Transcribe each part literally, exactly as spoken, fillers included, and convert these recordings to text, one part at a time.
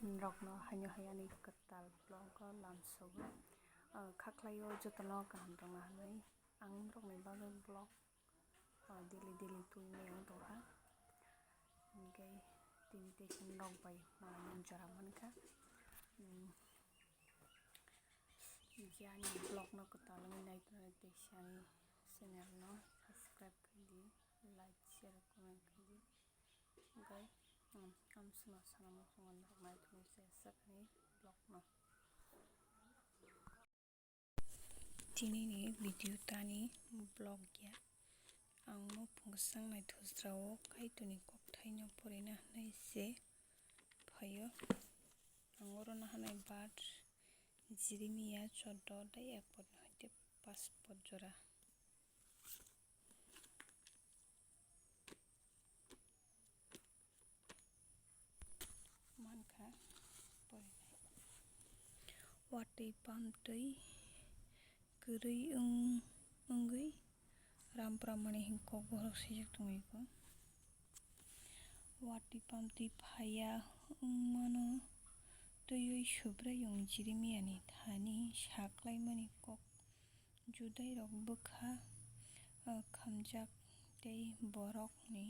Norokno haino hai ani kwtal vlog o lamsogo. Ah, khaklaio jotono kaham tongna hinwi ang norokni bagwi vlog, ah, daily daily tubui maya wng tongkha. Hinkhe tini tei khe norok bai malaimani jora mankha. Hmm. Je ani vlog no kwtal wngwi nai tongnai tei se ani channel no subscribe khai di, like, share, comment khai di. Hinkhe, um, amswkno sana muchungo norok nai tongwi se swkani vlog no. Tini ni video tani vlog ya. Ang muphung swkang nai thusrao Kaitorni kokthaino porina hinwi se phaio. Ang oro no hanai bat Jeremiah choddo dai ek pod ni hoite pas pod jora. Mankha porinai. Watwi pamtwi kwrwi wng-, wngwi rampra mani hwn kok bohrok swijak tongwi kho. Watwi pamtwi phaiya wngmano twiwi Subraiyung Jeremiani thani saklaimani kok. Judairok bwkha, ah, khamjak tei borokni,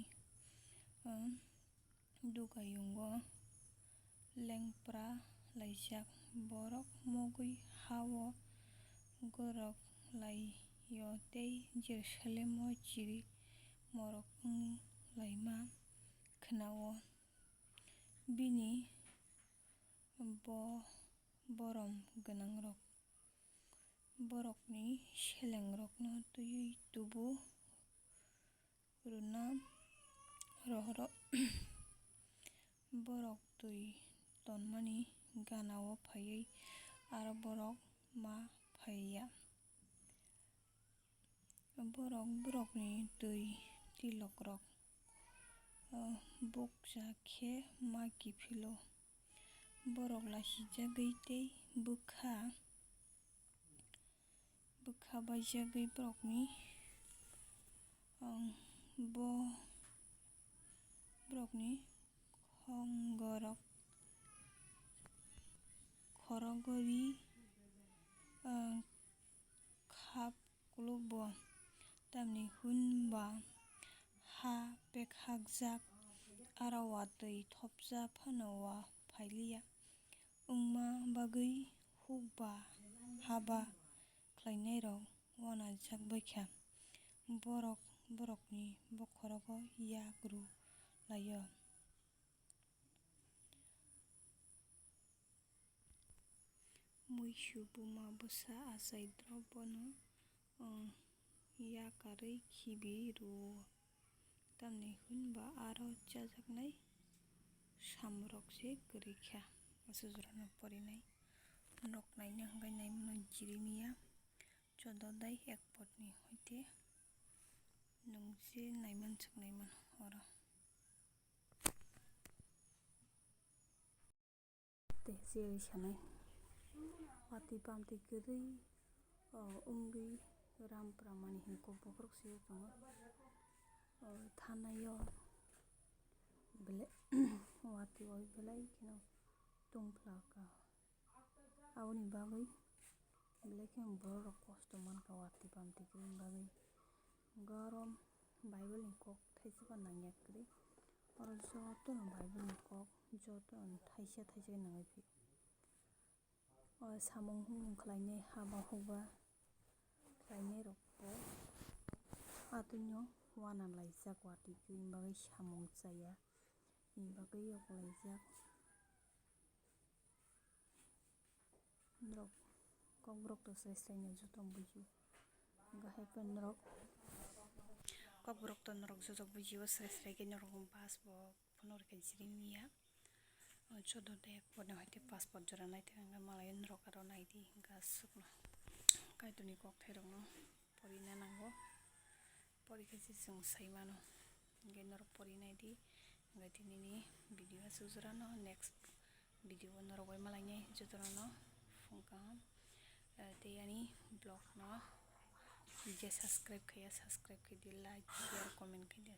ah, dugayungo lengpra laijak. Borok mogwi ha-o gorok lai-o tei Jerusalemo chiri morok wng laima khna-o. Bini bo-, borom gwnangrok borokni selengrokno twiwi tubu rwna rohoro. Borok twi tonmani gana-o phaiwi aro borok ma phaiya. Borok borokni twi tilokrok, o, bukcha khe ma kiphilo. Borok lasijagwi tei bwkha, bwkha baijagwi borokni, o, bo borokni khongorok, khorogo ri, o, khap kulubo, tamni hwn ba ha pekhakjak, aro watwi thopsa phano wa phailiya. Wngma bagwi hukba haba khlainairok uanajak baikha, borok borokni bokhorogo yak rw lai-o. Muisu buma bwsa achai drop bono, um, yakarwi khibi rw-o, tamni hwn ba aro chajaknai samrok se kwrwi kha. Aswk jorano porinai norok naina hwnkhe naimano Jeremiah choddo dai ek podni hoite nwng je naimanswk naiman oro. Tei cherwi sanai. Watwi pamtwi kwrwi, o, wngwi rampra mani hwn kok bokhorok se tongo. O, thanai-o belai watwi o belai kheno tongphla kha. Aboni bagwi belai kheno borok rok kosto mankha watwi pamtwi kwrwini bagwi. Hwnkhe oro Bible ni kok thaisa ba nangya kwrwi. Oro jotono Bible ni kok jotono thaisa thaisa khe nangwi phaio. O samung humung khlainai haba hukba khlainai rok bo atwino uana laijak watwi kwrwini bagwi samung chaya ni bagwi yok laijak. Norok kokborok to srai srai no joto bujio. Hwnkhe hai phano norok kokborok to norok joto bujio, srai srai khe norok bus bo phano rwkhe Jeremiah. O choddo dai ek podni hoite pas pod jora naithok hwnkhe malai norok aro naidi hwnkhe aswkno Kaitorni kokthairokno porina nango. Porikhe se chwng sai mano. Hwnkhe norok pori nai di. Hwnkhe tinini video aswk jorano, next video o norok bai malainai jotono phung kaham. Eh, tei ani vlog no je subscribe khaiya, subscribe khai di, like, share, comment khai di.